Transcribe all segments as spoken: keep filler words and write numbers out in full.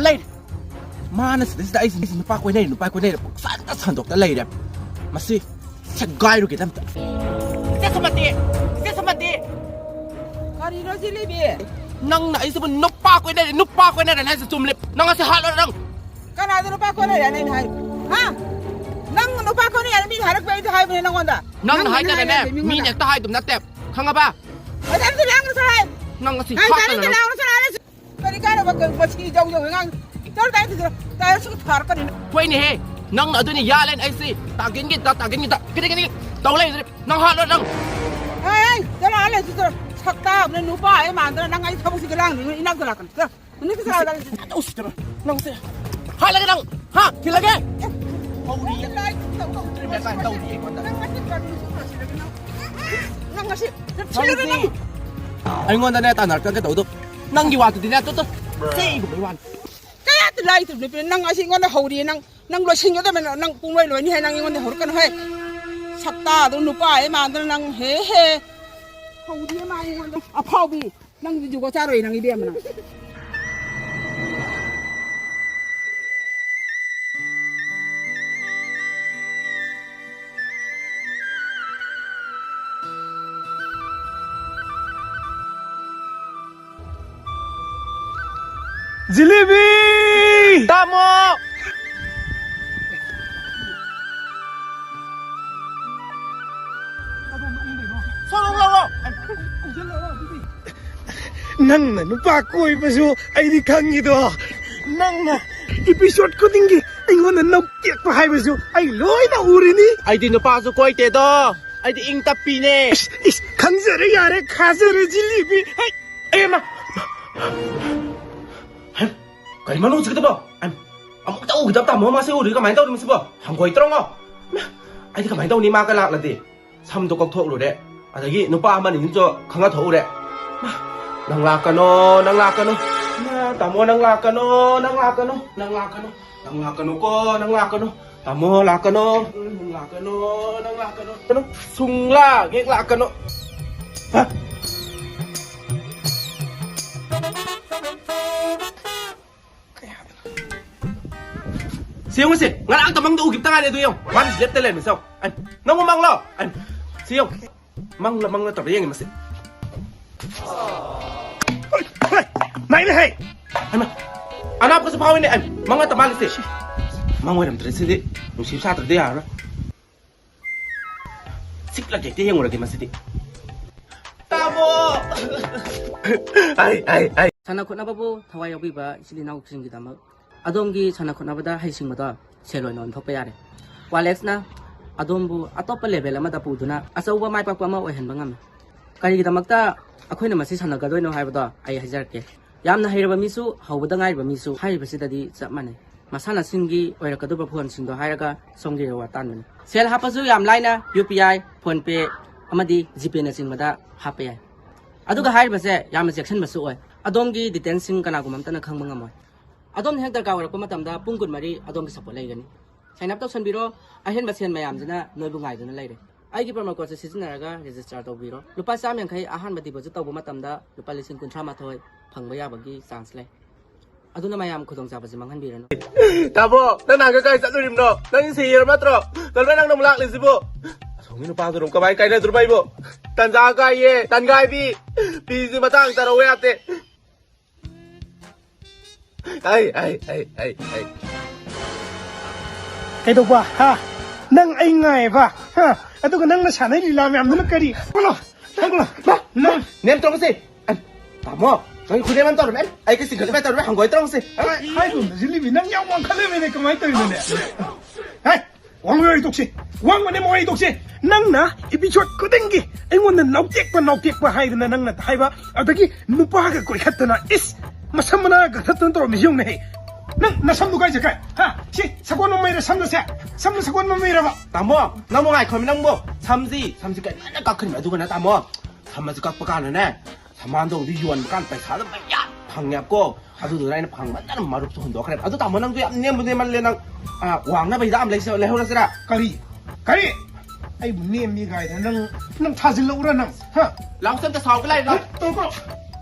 ꯂꯩꯔꯦ꯫ ꯃꯥꯅ ꯁꯤꯗꯩꯁꯤꯗ ꯑꯩꯁꯤ, ꯑꯩꯁꯤ ꯅꯨꯄꯥ ꯀꯣꯏꯅꯩ, ꯅꯨꯄꯥ ꯀꯣꯏꯅꯩ ꯄꯨꯡꯁꯥꯟꯗ ꯁꯟꯗꯣꯛꯇ ꯂꯩꯔꯦ꯫ ꯃꯁꯤ ꯁꯦꯒꯥꯏꯔꯨꯒꯦꯗ ꯑꯝꯇ꯫ ꯏꯆꯦ ꯁꯨꯃꯇꯤ! ꯏꯆꯦ ꯁꯨꯃꯇꯤ! ꯀꯔꯤꯅꯣ ꯁꯤ ꯂꯤꯕꯤ? ꯅꯪꯅ ꯑꯩꯁꯤꯕꯨ ꯅꯨꯄꯥ ꯀꯣꯏꯅꯔꯦ, ꯅꯨꯄꯥ ꯀꯣꯏꯅꯔꯦ ꯍꯥꯏꯁꯦ ꯆꯨꯝꯂꯦ꯫ ꯅꯪ ꯑꯁꯤ ꯍꯥꯠꯂꯣꯔ ꯅꯪ? ꯀꯅꯥꯗ ꯅꯨꯄꯥ ꯀꯣꯏꯅꯔꯦ ꯍꯥꯏꯅ ꯍꯥꯏ? ꯍꯥ? ꯅꯪ ꯅꯨꯄꯥ ꯀꯣꯏꯅꯔꯦ ꯍꯥꯏꯅ ꯃꯤꯅ ꯍꯥꯏꯔꯛꯄ ꯑꯩꯗꯤ ꯍꯥꯏꯕꯅꯦ ꯅꯪꯉꯣꯟꯗ꯫ ꯅꯪꯅ ꯅꯪ ꯍꯥꯏꯗꯅꯅꯦ, ꯍꯥꯏꯔꯛꯑꯦ ꯃꯤꯉꯣꯟꯗ꯫ ꯃꯤꯅ ꯍꯦꯛꯇ ꯍꯥꯏꯗꯨꯝ ꯅꯠꯇꯦ꯫ ꯈꯪꯉꯕ? ꯑꯗꯨ ꯑꯝꯇ ꯂꯥꯡꯅꯨ ꯁꯥꯏ꯫ ꯅꯪ ꯉꯁꯤ ꯍꯥꯏ, ꯍꯥꯠꯇꯅ ꯑꯗꯨ ꯑꯝꯇ ꯅꯪ ꯂꯥꯡꯅꯨ ꯁꯥꯏ꯫ ꯀꯔꯤ ꯀꯥꯟꯅꯕ ꯃꯁꯤ ꯌꯧ ꯌꯧ ꯑꯉꯥꯡ ꯇꯧꯔ ꯇꯥꯏ ꯇꯧꯔ ꯇꯥꯏ ꯁꯨꯝ ꯊꯥꯔꯛꯀꯅꯤ꯫ ꯍꯣꯏꯅꯦꯍꯦ, ꯅꯪꯅ ꯑꯗꯨꯅꯤ ꯌꯥꯜꯂꯦꯅ ꯑꯩꯁꯤ ꯇꯥꯒꯤꯟꯒꯤ ꯇ-, ꯇꯥꯒꯤꯟꯒꯤ ꯇ-, ꯀꯤꯗꯤ ꯀꯤꯗꯤ ꯇꯧ ꯂꯩꯔꯦ꯫ ꯅꯪ ꯍꯥꯠꯂꯣ ꯅꯪ꯫ ꯍꯦ, ꯆꯠꯂꯣ ꯑꯥ ꯂꯩꯔꯁꯤ ꯆꯠꯂꯣ꯫ ꯁꯛꯇꯥꯕꯅ ꯅꯨꯄꯥ ꯍꯦꯛ ꯃꯥꯟꯗꯅ ꯅꯪ ꯑꯩ ꯊꯕꯛꯁꯤꯒ ꯂꯥꯡꯗꯣꯏꯅꯣ ꯏꯅꯥꯛꯇ ꯂꯥꯛꯀꯅꯤ꯫ ꯆꯠꯂꯣ꯫ ꯅꯪ ꯆꯠꯂꯣ ꯑꯥ ꯂꯩꯔꯁꯤ꯫ ꯇꯧꯁꯤ ꯆꯠꯂꯣ꯫ ꯅꯪ ꯁꯦ ꯍꯥꯠꯂꯒꯦ ꯅꯪ꯫ ꯍꯥ? ꯊꯤꯜꯂꯒꯦ? ꯍꯧꯔꯤ꯫ ꯇꯧꯔꯤꯌꯦ ꯑꯩꯉꯣꯟꯗ꯫ ꯅꯪ ꯉꯁꯤ ꯊꯤꯜꯂꯒꯦ ꯅꯪ꯫ ꯑꯩꯉꯣꯟꯗꯅꯦ ꯇꯥꯟꯅꯔꯛꯀꯦ ꯇꯧꯗꯣ꯫ ꯅꯪꯒꯤ ꯋꯥꯗꯨꯗꯤꯅꯦ ꯇꯨ ꯇꯨ꯫ ꯆꯩꯒꯨꯝꯕꯩ ꯋꯥꯅꯤ꯫ ꯀꯌꯥ ꯇꯤꯜꯂꯥꯏ ꯇꯨꯞ ꯅꯨꯄꯤ ꯅꯪ ꯑꯁꯤ ꯑꯩꯉꯣꯟꯗ ꯍꯧꯔꯤ ꯅꯪ ꯅꯪ ꯂꯣꯏꯁꯤꯟꯒꯗꯕꯅꯤ ꯅꯪ ꯄꯨꯡꯂꯣꯏ ꯂꯣꯏꯅꯤ ꯍꯥꯏ ꯅꯪ ꯑꯩꯉꯣꯟꯗ ꯍꯧꯔꯛꯀꯅꯨ ꯍꯦ꯫ ꯁꯛꯇꯥꯗꯣ ꯅꯨꯄꯥ ꯍꯦ ꯃꯥꯟꯗꯅ ꯅꯪ ꯍꯦ ꯍꯦ꯫ ꯍꯧꯔꯤ ꯃꯥ ꯑꯩꯉꯣꯟꯗ ꯑꯐꯥꯎꯕꯤ ꯅꯪꯗꯤ ꯖꯨꯒꯣꯠ ꯆꯥꯔꯣꯏ ꯅꯪ ꯏꯕꯦꯝꯃ ꯅꯪ꯫ ꯖꯤꯂꯤꯕꯤ! ꯇꯥꯃꯣ! ꯁꯣꯔꯣꯛ ꯂꯥꯎꯔꯣ! ꯅꯪꯅ ꯅꯨꯄꯥ ꯀꯣꯏꯕꯁꯨ ꯑꯩꯗꯤ ꯈꯪꯉꯤꯗꯣ꯫ ꯅꯪꯅ episode ꯈꯨꯗꯤꯡꯒꯤ ꯑꯩꯉꯣꯟꯗ ꯅꯧꯇꯦꯛꯄ ꯍꯥꯏꯕꯁꯨ ꯑꯩ ꯂꯣꯏꯅ ꯎꯔꯤꯅꯤ꯫ ꯑꯩꯗꯤ ꯅꯨꯄꯥꯁꯨ ꯀꯣꯏꯇꯦꯗꯣ꯫ ꯑꯩꯗꯤ ꯏꯪ ꯇꯞꯄꯤꯅꯦ꯫ ꯏꯁ, ꯏꯁ, ꯈꯪꯖꯔꯦ ꯌꯥꯔꯦ, ꯈꯥꯖꯔꯦ ꯖꯤꯂꯤꯕꯤ꯫ ꯍꯩ! ꯑꯦ ꯃꯥ! ꯍꯩ! ꯀꯔꯤ ꯃꯅꯨꯡ ꯆꯤꯛꯀꯗꯕ? ꯑꯝ, ꯑꯃꯨꯛꯇ ꯎꯈꯤꯗꯕ ꯇꯥꯃꯣ ꯃꯥꯁꯦ ꯎꯔꯤ ꯀꯃꯥꯏꯅ ꯇꯧꯔꯤ ꯃꯁꯤꯕꯣ? ꯍꯪꯒꯣꯏ ꯇ꯭ꯔꯣꯉꯣ? ꯃꯥ, ꯑꯩꯗꯤ ꯀꯃꯥꯏꯅ ꯇꯧꯅꯤ ꯃꯥꯒ ꯂꯥꯛꯂꯗꯤ? ꯁꯝꯗꯣ ꯀꯛꯊꯣꯛꯂꯨꯔꯦ꯫ ꯑꯗꯒꯤ ꯅꯨꯄꯥ ꯑꯃꯅꯤꯁꯨ ꯈꯪꯅ ꯊꯣꯛꯎꯔꯦ꯫ ꯃꯥ, ꯅꯪ ꯂꯥꯛꯀꯅꯣ, ꯅꯪ ꯂꯥꯛꯀꯅꯣ꯫ ꯃꯥ, ꯇꯥꯃꯣ ꯅꯪ ꯂꯥꯛꯀꯅꯣ, ꯅꯪ ꯂꯥꯛꯀꯅꯣ, ꯅꯪ ꯂꯥꯛꯀꯅꯣ꯫ ꯅꯪ ꯂꯥꯛꯀꯅꯨꯀꯣ, ꯅꯪ ꯂꯥꯛꯀꯅꯨ꯫ ꯇꯥꯃꯣ ꯂꯥꯛꯀꯅꯣ, ꯅꯪ ꯂꯥꯛꯀꯅꯣ, ꯅꯪ ꯂꯥꯛꯀꯅꯣ꯫ ꯁꯨꯡꯂꯥꯛ ꯍꯦꯛ ꯂꯥꯛꯀꯅꯨ꯫ ꯍꯥ? ꯀꯌꯥ ꯁꯤ ꯌꯦꯡꯉꯨꯁꯦ, ꯉꯔꯥꯡꯇ ꯃꯪꯗ ꯎꯈꯤꯕꯇ ꯉꯥꯏꯔꯦ꯫ ꯑꯗꯨ ꯌꯦꯡꯉꯨ, ꯃꯥꯅ ꯁꯤ ꯂꯦꯞꯇ ꯂꯩꯔꯝꯃꯤꯁꯦ ꯌꯦꯡꯉꯨ꯫ ꯑꯩ, ꯅꯪꯕꯨ ꯃꯪꯂꯣ? ꯑꯩ, ꯁꯤ ꯌꯦꯡꯉꯨ, ꯃꯪꯂ ꯇꯧꯔ ꯌꯦꯡꯉꯦ ꯃꯁꯤ꯫ ꯍꯣꯏ, ꯍꯣꯏ, ꯅꯥꯏꯅꯦ ꯍꯦ꯫ ꯍꯩꯃꯥ, ꯑꯅꯥꯞꯀꯁꯨ ꯐꯥꯎꯏꯅꯦ꯫ ꯑꯩ, ꯃꯪ ꯅꯠꯇ ꯃꯥꯜꯂꯤꯁꯦ꯫ ꯃꯪ ꯑꯣꯏꯔꯝꯗ꯭ꯔꯦ ꯁꯤꯗꯤ꯫ ꯅꯨꯡꯁꯤꯕ ꯁꯥꯇ꯭ꯔꯗꯤ ꯌꯥꯔꯔꯣꯏ꯫ ꯁꯤꯛꯂꯒ ꯍꯦꯛꯇ ꯌꯦꯡꯉꯨꯔꯒꯦ ꯃꯁꯤꯗꯤ꯫ ꯇꯥꯃꯣ! ꯑꯩ, ꯑꯩ, ꯑꯩ꯫ ꯁꯥꯟꯅ ꯈꯣꯠꯅꯕꯕꯨ ꯊꯋꯥꯏ ꯌꯥꯎꯕꯤꯕ ꯏꯆꯤꯜ ꯏꯅꯥꯎꯁꯤꯡꯒꯤꯗꯃꯛ ꯑꯗꯣꯝꯒꯤ ꯁꯥꯟꯅ ꯈꯣꯠꯅꯕꯗ ꯍꯩꯁꯤꯡꯕꯗꯣ ꯁꯦꯜ ꯑꯣꯏꯅ ꯑꯣꯟꯊꯣꯛꯄ ꯌꯥꯔꯦ꯫ ꯋꯥꯂꯦꯛꯁꯅ ꯑꯗꯣꯝꯕꯨ ꯑꯇꯣꯞꯄ ꯂꯦꯚꯦꯜ ꯑꯃꯗ ꯄꯨꯗꯨꯅ ꯑꯆꯧꯕ ꯃꯥꯏ ꯄꯥꯛꯄ ꯑꯃ ꯑꯣꯏꯍꯟꯕ ꯉꯝꯃꯤ꯫ ꯀꯔꯤꯒꯤꯗꯃꯛꯇ ꯑꯩꯈꯣꯏꯅ ꯃꯁꯤ ꯁꯥꯟꯅꯒꯗꯣꯏꯅꯣ ꯍꯥꯏꯕꯗꯣ ꯑꯩ ꯍꯥꯏꯖꯔꯛꯀꯦ꯫ ꯌꯥꯝꯅ ꯍꯩꯔꯕ ꯃꯤꯁꯨ, ꯍꯧꯕꯗ ꯉꯥꯏꯔꯤꯕ ꯃꯤꯁꯨ ꯍꯥꯏꯔꯤꯕꯁꯤꯗꯗꯤ ꯆꯞ ꯃꯥꯟꯅꯩ꯫ ꯃꯁꯥꯟꯅꯁꯤꯡꯒꯤ ꯑꯣꯏꯔꯛꯀꯗꯧꯕ ꯐꯣꯟꯁꯤꯡꯗꯣ ꯍꯥꯏꯔꯒ ꯁꯣꯝꯒꯤ ꯔꯤꯋꯥꯔꯗ ꯇꯥꯟꯕꯅꯤ꯫ ꯁꯦꯜ ꯍꯥꯞꯄꯁꯨ ꯌꯥꯝ ꯂꯥꯏꯅ ꯌꯨ ꯄꯤ ꯑꯥꯏ, ꯐꯣꯟ ꯄꯦ ꯑꯃꯗꯤ ꯖꯤꯄꯦꯅꯆꯤꯡꯕꯗ ꯍꯥꯞꯄ ꯌꯥꯏ꯫ ꯑꯗꯨꯒ ꯍꯥꯏꯔꯤꯕꯁꯦ ꯌꯥꯝꯅ ꯆꯦꯛꯁꯤꯟꯕꯁꯨ ꯑꯣꯏ꯫ ꯑꯗꯣꯝꯒꯤ ꯗꯤꯇꯦꯜꯁꯤꯡ ꯀꯅꯥꯒꯨꯝꯕ ꯑꯝꯇꯅ ꯈꯪꯕ ꯉꯝꯃꯣꯏ꯫ ꯑꯗꯣꯝꯅ ꯍꯦꯛ ꯗꯔꯀꯥꯔ ꯑꯣꯏꯔꯛꯄ ꯃꯇꯝꯗ ꯄꯨꯡ ꯀꯨꯟꯃꯔꯤ ꯑꯗꯣꯝꯒꯤ ꯁꯞꯄꯣꯔꯠ ꯂꯩꯒꯅꯤ꯫ ꯁꯥꯏꯟ ꯑꯞ ꯇꯧꯁꯟꯕꯤꯔꯣ, ꯑꯍꯦꯟꯕ ꯁꯦꯜ ꯃꯌꯥꯝꯁꯤꯅ ꯅꯣꯏꯕꯨ ꯉꯥꯏꯗꯨꯅ ꯂꯩꯔꯦ꯫ ꯑꯩꯒꯤ ꯄ꯭ꯔꯣꯃꯣ ꯀꯣꯗꯁꯦ ꯁꯤꯖꯤꯟꯅꯔꯒ ꯔꯦꯖꯤꯁꯇꯔ ꯇꯧꯕꯤꯔꯣ꯫ ꯂꯨꯄꯥ ꯆꯥꯝꯃ ꯌꯥꯡꯈꯩ ꯑꯍꯥꯟꯕ ꯗꯤꯄꯣꯖꯤꯠ ꯇꯧꯕ ꯃꯇꯝꯗ ꯂꯨꯄꯥ ꯂꯤꯁꯤꯡ ꯀꯨꯟꯊ꯭ꯔꯥ ꯃꯥꯊꯣꯏ ꯐꯪꯕ ꯌꯥꯕꯒꯤ ꯆꯥꯟꯁ ꯂꯩ꯫ ꯑꯗꯨꯅ ꯃꯌꯥꯝ ꯈꯨꯗꯣꯡꯆꯥꯕꯁꯤ ꯃꯥꯡꯍꯟꯕꯤꯔꯅꯨ꯫ ꯇꯥꯃꯣ, ꯅꯪ ꯅꯍꯥꯟꯒꯩ ꯀꯥꯏ ꯆꯠꯂꯨꯔꯤꯕꯅꯣ? ꯅꯪ ꯁꯤꯌꯔ ꯅꯠꯇ꯭ꯔꯣ? ꯀꯔꯝꯍꯥꯏꯅ ꯅꯪꯅ ꯑꯃꯨꯛ ꯂꯥꯛꯂꯤꯁꯤꯕꯣ? ꯑꯁꯣꯝꯒꯤ ꯅꯨꯄꯥꯗꯨꯅ ꯑꯃꯨꯛ ꯀꯃꯥꯏꯅ ꯀꯥꯏꯅꯗꯣꯔꯤꯕ ꯑꯩꯕꯣ? ꯇꯟꯖꯥ ꯀꯥꯏꯌꯦ, ꯇꯟꯒꯥꯏꯕꯤ꯫ ꯄꯤꯁꯤ ꯃꯇꯥꯡ ꯆꯥꯔꯧꯕ ꯌꯥꯗꯦ꯫ ꯑꯩ, ꯑꯩ, ꯑꯩ, ꯑꯩ, ꯑꯩ꯫ ꯀꯩꯗꯧꯕ? ꯍꯥ? ꯅꯪ ꯑꯩ ꯉꯥꯏꯌꯦꯕ? ꯍꯥ? ꯑꯗꯨꯒ ꯅꯪꯅ ꯁꯥꯟꯅꯩ ꯂꯤꯂꯥ ꯃꯌꯥꯝꯗꯨꯅ ꯀꯔꯤ? ꯀꯣꯂꯣ, ꯅꯪ ꯀꯣꯂꯣ, ꯅꯪ꯫ ꯅꯦꯝ ꯇꯧꯔꯁꯦ꯫ ꯑ, ꯇꯥꯃꯣ, ꯅꯪ ꯈꯨꯅꯦꯝ ꯑꯃ ꯇꯧꯔꯝꯃꯦ꯫ ꯑꯩ ꯀꯩ ꯆꯤꯡꯈꯠꯂꯦ ꯇꯧꯔꯝꯃꯦ, ꯍꯪꯒꯣꯏ ꯇꯧꯔꯝꯁꯦ꯫ ꯍꯥꯏꯒꯨꯝꯅ ꯖꯤꯂꯤꯕꯤ, ꯅꯪ ꯌꯥꯝ ꯋꯥꯡꯈꯠꯂꯦꯃꯦꯅꯦ, ꯀꯃꯥꯏꯅ ꯇꯧꯔꯤꯅꯣꯅꯦ? ꯍꯥꯏ, ꯋꯥꯡꯕ ꯋꯥꯔꯤ ꯇꯣꯛꯁꯤ, ꯋꯥꯡꯕꯅꯦ ꯋꯥꯔꯤ ꯇꯣꯛꯁꯤ꯫ ꯅꯪꯅ ꯏꯄꯤꯁꯣꯠ ꯈꯨꯗꯤꯡꯒꯤ ꯑꯩꯉꯣꯟꯗ ꯅꯧꯇꯦꯛꯄ, ꯅꯧꯇꯦꯛꯄ ꯍꯥꯏꯗꯅ ꯅꯪꯅ ꯍꯥꯏꯕ, ꯑꯗꯒꯤ ꯅꯨꯄꯥꯒ ꯀꯣꯏꯈꯠꯇꯅ, ꯏꯁ, ꯃꯁꯝ ꯃꯅꯥ ꯀꯛꯊꯠꯇꯅ ꯇꯧꯔꯝꯃꯤꯁꯤ ꯌꯦꯡꯉꯨꯅꯦꯍꯦ꯫ ꯅꯪ ꯅꯁꯝꯗꯨ ꯀꯥꯏ ꯆꯠꯈ꯭ꯔꯦ? ꯍꯥ? ꯁꯤ ꯁꯒꯣꯜ ꯃꯃꯩꯔ ꯁꯝꯗꯨꯁꯦ? ꯁꯝꯗꯨ ꯁꯒꯣꯜ ꯃꯃꯩꯔꯕ? ꯇꯥꯃꯣ, ꯅꯪꯕꯨ ꯉꯥꯏꯈꯣꯃꯤ ꯅꯪꯕꯨ꯫ ꯁꯝꯁꯤ, ꯁꯝꯁꯤ ꯀꯩꯅꯣ ꯂꯣꯏꯅ ꯀꯛꯈ꯭ꯔꯤꯃꯤ꯫ ꯑꯗꯨꯒꯅꯦ ꯇꯥꯃꯣ, ꯁꯝ ꯑꯁꯤ ꯀꯛꯄ ꯀꯥꯟꯗꯅꯦ, ꯁꯝꯍꯥꯟꯗꯧꯗꯤ ꯌꯣꯟꯕ ꯀꯥꯟꯗ ꯄꯩꯁꯥꯗꯣ ꯃꯌꯥꯝ ꯐꯪꯉꯦꯕꯀꯣ꯫ ꯑꯗꯨꯗꯨꯅ ꯑꯩꯅ ꯐꯪꯃꯟꯗꯅ ꯃꯔꯨꯞꯁꯨ ꯍꯨꯟꯗꯣꯛꯈ꯭ꯔꯦ꯫ ꯑꯗꯨ ꯇꯥꯃꯣ, ꯅꯪꯗꯣ ꯌꯥꯝ ꯅꯦꯝꯕꯨ ꯅꯦꯝꯃꯜꯂꯦ꯫ ꯅꯪ, ꯑ, ꯋꯥꯡꯅꯕ ꯍꯤꯗꯥꯛ ꯑꯃ ꯂꯩꯁ-, ꯂꯩꯍꯧꯔꯁꯤꯔꯥ? ꯀꯔꯤ? ꯀꯔꯤ? ꯑꯩꯕꯨ ꯅꯦꯝꯃꯤ ꯀꯥꯏꯗꯅ ꯅꯪ, ꯅꯪ ꯊꯥꯖꯤꯜꯂꯛꯎꯔꯥ ꯅꯪ? ꯍꯥ? ꯂꯥꯎꯁ ꯑꯝꯇ ꯁꯥꯎꯕ ꯂꯥꯏ ꯂꯥꯎ꯫ ꯇꯧꯀꯣ꯫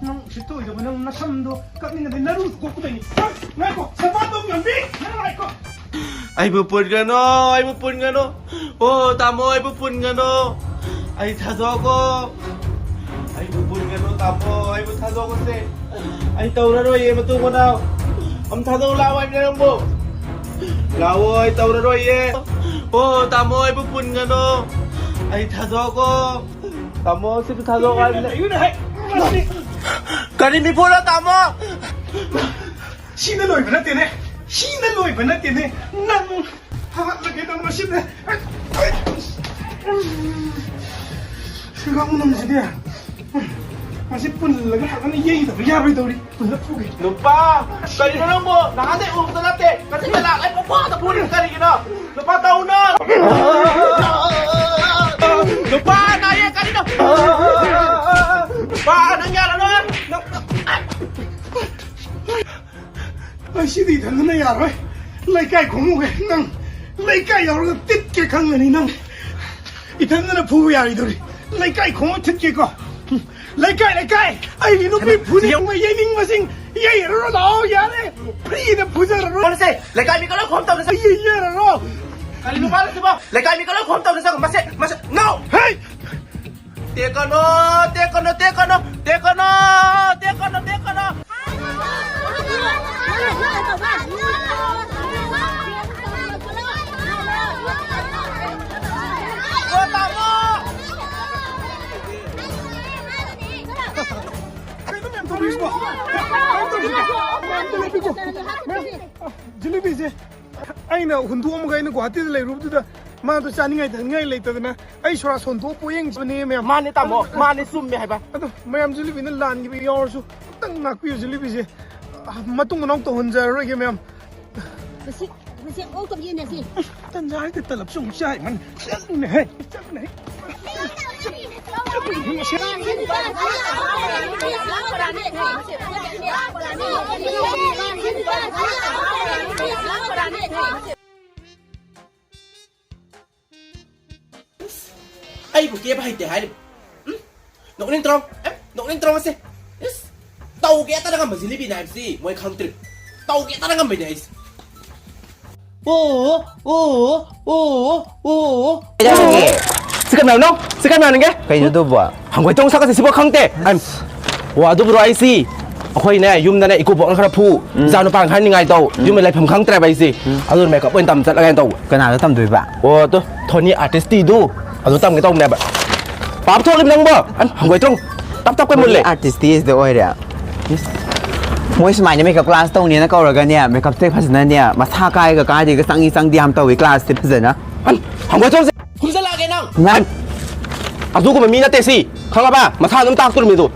ꯅꯪ ꯁꯤ ꯇꯣꯏꯗꯕ ꯅꯪ ꯅꯁꯝꯗꯣ ꯀꯛꯅꯤꯡꯉꯗꯤ ꯅꯔꯨꯗꯣ ꯀꯣꯛꯀꯗꯣꯏꯅꯤ꯫ ꯍꯥ? ꯉꯥꯏꯈꯣ, ꯁꯝꯍꯥꯟꯗꯧ ꯌꯣꯟꯕꯤ! ꯅꯪ ꯉꯥꯏꯈꯣ꯫ ꯑꯩꯕꯨ ꯄꯨꯟꯒꯅꯣ, ꯑꯩꯕꯨ ꯄꯨꯟꯒꯅꯣ꯫ ꯑꯣ, ꯇꯥꯃꯣ, ꯑꯩꯕꯨ ꯄꯨꯟꯒꯅꯣ꯫ ꯑꯩ ꯊꯥꯗꯣꯛꯈꯣ꯫ ꯑꯩꯕꯨ ꯄꯨꯟꯒꯅꯣ, ꯇꯥꯃꯣ, ꯑꯩꯕꯨ ꯊꯥꯗꯣꯛꯈꯣꯁꯦ꯫ ꯑꯩ ꯇꯧꯔꯔꯣꯏꯌꯦ, ꯃꯇꯨꯡ ꯃꯅꯥꯎ꯫ ꯑꯝ ꯊꯥꯗꯣꯛ ꯂꯥꯛꯑꯣ ꯍꯥꯏꯕꯅꯦ ꯅꯪꯕꯨ꯫ ꯂꯥꯛꯑꯣ, ꯑꯩ ꯇꯧꯔꯔꯣꯏꯌꯦ꯫ ꯑꯣ, ꯇꯥꯃꯣ, ꯑꯩꯕꯨ ꯄꯨꯟꯒꯅꯣ꯫ ꯑꯩ ꯊꯥꯗꯣꯛꯈꯣ꯫ ꯇꯥꯃꯣ, ꯁꯤꯕꯨ ꯊꯥꯗꯣꯛꯑꯣ ꯍꯥꯏꯕꯅꯦ꯫ ꯀꯔꯤ ꯃꯤꯐꯨꯅꯣ, ꯇꯥꯃꯣ? ꯁꯤꯅ ꯂꯣꯏꯕ ꯅꯠꯇꯦꯅꯦ꯫ ꯁꯤꯅ ꯂꯣꯏꯕ ꯅꯠꯇꯦꯅꯦ꯫ ꯅꯪ ꯍꯥꯠꯂꯒꯦ ꯅꯪ ꯃꯁꯤꯅꯦ꯫ ꯁꯤꯒꯥꯡ ꯅꯨꯡꯁꯤꯗꯤ꯫ ꯃꯁꯤ ꯄꯨꯜꯂꯒ ꯐꯖꯅ ꯌꯩꯗꯕ ꯌꯥꯔꯣꯏꯗꯧꯔꯤ꯫ ꯄꯨꯜꯂꯞ ꯐꯨꯒꯦ꯫ ꯅꯨꯄꯥ, ꯀꯔꯤꯅꯣ ꯅꯪꯕꯨ? ꯅꯍꯥꯟꯗꯩ ꯎꯕꯗ ꯅꯠꯇꯦ꯫ ꯉꯁꯤꯗ ꯂꯥꯛꯂꯦ ꯄꯪꯐꯨꯗ ꯐꯨꯔꯤ ꯀꯔꯤꯒꯤꯅꯣ? ꯅꯨꯄꯥ ꯇꯧꯅꯨ! ꯅꯨꯄꯥ ꯅꯥꯏꯌꯦ ꯀꯔꯤꯅꯣ? ꯅꯨꯄꯥ ꯅꯪ ꯌꯥꯔꯔꯣꯏ! ꯅꯪ ꯑꯩ ꯁꯤꯗꯤ ꯏꯊꯟꯗꯅ ꯌꯥꯔꯣꯏ꯫ ꯂꯩꯀꯥꯏ ꯈꯣꯡꯎꯒꯦ ꯅꯪ꯫ ꯂꯩꯀꯥꯏ ꯌꯧꯔꯒ ꯇꯤꯠꯀꯦ ꯈꯪꯒꯅꯤ ꯅꯪ꯫ ꯏꯊꯟꯗꯅ ꯐꯨꯕ ꯌꯥꯔꯣꯏꯗꯧꯔꯤ꯫ ꯂꯩꯀꯥꯏ ꯈꯣꯡꯎ ꯊꯤꯠꯀꯦꯀꯣ꯫ ꯂꯩꯀꯥꯏ, ꯂꯩꯀꯥꯏ! ꯑꯩꯒꯤ ꯅꯨꯄꯤ ꯐꯨꯅꯤꯡꯕ, ꯌꯩꯅꯤꯡꯕꯁꯤꯡ ꯌꯩꯔꯔꯣ ꯂꯥꯛꯑꯣ, ꯌꯥꯔꯦ꯫ ꯐ꯭ꯔꯤꯗ ꯐꯨꯖꯔꯔꯣ꯫ ꯂꯩꯀꯥꯏ ꯃꯤꯒ ꯂꯣꯏ ꯈꯣꯝ ꯇꯧꯅꯁꯦ꯫ ꯑꯩ ꯌꯩꯔꯔꯣ꯫ ꯀꯔꯤꯅꯣ ꯃꯥꯅ ꯁꯤꯕꯣ? ꯂꯩꯀꯥꯏ ꯃꯤꯒ ꯂꯣꯏ ꯈꯣꯝ ꯇꯧꯅꯁꯦ꯫ ꯃꯁꯦ, ꯃꯁꯦ, no! ꯍꯦ! ꯇꯦꯛꯀꯅꯣ, ꯇꯦꯛꯀꯅꯣ, ꯇꯦꯛꯀꯅꯣ, ꯇꯦꯛꯀꯅꯣ, ꯇꯦꯛꯀꯅꯣ, ꯇꯦꯛꯀꯅꯣ꯫ ꯀꯩꯅꯣ ꯃꯌꯥꯝ ꯇꯧꯔꯤꯁꯤꯕꯣ? ꯃꯌꯥꯝ ꯇꯧꯔꯤꯁꯤꯕꯣ? ꯃꯌꯥꯝ ꯇꯧꯔꯤꯁꯤꯕꯣ? ꯃꯌꯥꯝ, ꯖꯤꯂꯤꯕꯤꯁꯦ ꯑꯩꯅ ꯍꯨꯟꯗꯣꯛꯑꯝꯃꯒ ꯑꯩꯅ ꯒꯨꯍꯥꯇꯤꯗ ꯂꯩꯔꯨꯕꯗꯨꯗ ꯃꯥꯗꯣ ꯆꯥꯅꯤꯡꯉꯥꯏ ꯊꯛꯅꯤꯡꯉꯥꯏ ꯂꯩꯇꯗꯅ ꯑꯩ ꯁꯣꯔꯥꯁ ꯍꯣꯟꯗꯣꯛꯑ ꯄꯣꯌꯦꯡ ꯆꯨꯕꯅꯦ ꯃꯌꯥꯝ꯫ ꯃꯥꯅꯦ ꯇꯥꯃꯣ, ꯃꯥꯅꯦ, ꯆꯨꯝꯃꯦ ꯍꯥꯏꯕ꯫ ꯑꯗꯣ ꯃꯌꯥꯝ ꯖꯤꯂꯤꯕꯤꯅ ꯂꯥꯟꯈꯤꯕ ꯌꯥꯎꯔꯁꯨ ꯑꯝꯇꯪ ꯉꯥꯛꯄꯤꯌꯨ ꯖꯤꯂꯤꯕꯤꯁꯦ꯫ ꯃꯇꯨꯡ ꯃꯅꯥꯎ ꯇꯧꯍꯟꯖꯔꯔꯣꯏꯒꯦ ꯃꯌꯥꯝ꯫ ꯃꯁꯤ, ꯃꯁꯤ ꯑꯃꯨꯛꯇꯪ ꯌꯦꯡꯅꯁꯤ꯫ ꯇꯟꯖꯥ ꯍꯦꯛꯇ ꯇꯂꯞꯁꯨ ꯑꯃꯨꯛ ꯆꯥꯏ ꯃꯥꯅ꯫ ꯆꯠꯂꯨꯅꯦꯍꯦ, ꯆꯠꯂꯨꯅꯦꯍꯦ꯫ ꯑꯩꯕꯨ ꯀꯦꯕ ꯍꯩꯇꯦ ꯍꯥꯏꯔꯤꯕ? ꯎꯝ? ꯅꯣꯛꯅꯤꯡꯗ꯭ꯔꯣ? ꯑꯦ, ꯅꯣꯛꯅꯤꯡꯗ꯭ꯔꯣ ꯃꯁꯦ? ꯏꯁ! ꯇꯧꯒꯦꯇꯅ ꯉꯝꯕ ꯖꯤꯂꯤꯕꯤꯅꯦ ꯍꯥꯏꯕꯁꯤ ꯃꯣꯏ ꯈꯪꯗ꯭ꯔꯤ꯫ ꯇꯧꯒꯦꯇꯅ ꯉꯝꯕꯩꯅꯦ ꯑꯩꯁꯦ꯫ ꯑꯣ, ꯑꯣ, ꯑꯣ, ꯑꯣ꯫ ꯀꯩꯗꯧꯔꯒꯦ? ꯁꯤ ꯀꯅꯥꯅꯣ? ꯁꯤ ꯀꯅꯥꯅꯣꯒꯦ? ꯀꯩꯅꯣ ꯑꯗꯨꯕꯣ? ꯍꯪꯒꯣꯏꯇ꯭ꯔꯣꯡ ꯁꯛꯀꯁꯦ ꯁꯤꯕꯣ ꯈꯪꯗꯦ꯫ ꯑꯣ, ꯑꯗꯨꯕꯨꯔꯣ ꯑꯩꯁꯤ, ꯑꯩꯈꯣꯏꯅꯦ, ꯌꯨꯝꯗꯅꯦ ꯏꯀꯨꯕꯣꯛꯅ ꯈꯔ ꯐꯨ, ꯎꯝ꯫ ꯏꯆꯥ ꯅꯨꯄꯥꯅ ꯈꯔ ꯅꯤꯡꯉꯥꯏ ꯇꯧ, ꯎꯝ꯫ ꯌꯨꯝꯗ ꯂꯩꯐꯝ ꯈꯪꯗ꯭ꯔꯦꯕ ꯑꯩꯁꯤ꯫ ꯎꯝ꯫ ꯑꯗꯨꯅ ꯃꯦꯀꯞ ꯑꯣꯏꯅ ꯇꯝ ꯆꯠꯂꯒꯦꯅ ꯇꯧꯕ꯫ ꯀꯅꯥꯗ ꯇꯝꯗꯣꯏꯕ? ꯑꯣ, ꯑꯗꯣ ꯊꯣꯅꯤ ꯑꯥꯔꯇꯤꯁꯇꯤꯗꯨ, ꯑꯗꯨ ꯇꯝꯒꯦ ꯇꯧꯕꯅꯦꯕ꯫ ꯄꯥꯞ ꯊꯣꯛꯂꯤꯕ ꯅꯪꯕꯣ? ꯑꯟ, ꯍꯪꯒꯣꯏꯇ꯭ꯔꯣꯡ꯫ ꯇꯞ ꯇꯞ ꯀꯩ ꯃꯨꯜꯂꯦ? ꯑꯥꯔꯇꯤꯁꯇꯤ ꯁꯤꯗ ꯑꯣꯏꯔꯦ꯫ ꯃꯣꯏ ꯁꯨꯃꯥꯏꯅ ꯃꯦꯀꯞ ꯀ꯭ꯂꯥꯁ ꯇꯧꯅꯦꯅ ꯀꯧꯔꯒꯅꯦ, ꯃꯦꯀꯞꯁꯦ ꯐꯖꯅꯅꯦ, ꯃꯁꯥ ꯀꯥꯏꯒ ꯀꯥꯏꯗꯦꯒ ꯆꯪꯉꯤ ꯆꯪꯗꯦ ꯌꯥꯝ ꯇꯧꯋꯤ ꯀ꯭ꯂꯥꯁꯇꯤ ꯐꯖꯅ꯫ ꯑꯟ, ꯍꯪꯒꯣꯏꯇ꯭ꯔꯣꯡꯁꯦ꯫ ꯈꯨꯝꯖꯜꯂꯛꯑꯒꯦ ꯅꯪ꯫ ꯑꯟ, ꯑꯗꯨꯒꯨꯝꯕ ꯃꯤ ꯅꯠꯇꯦ ꯁꯤ, ꯈꯪꯉꯕ? ꯃꯁꯥ ꯑꯗꯨꯝ ꯇꯥꯛꯇꯣꯔꯤꯃꯤ ꯑꯗꯨ꯫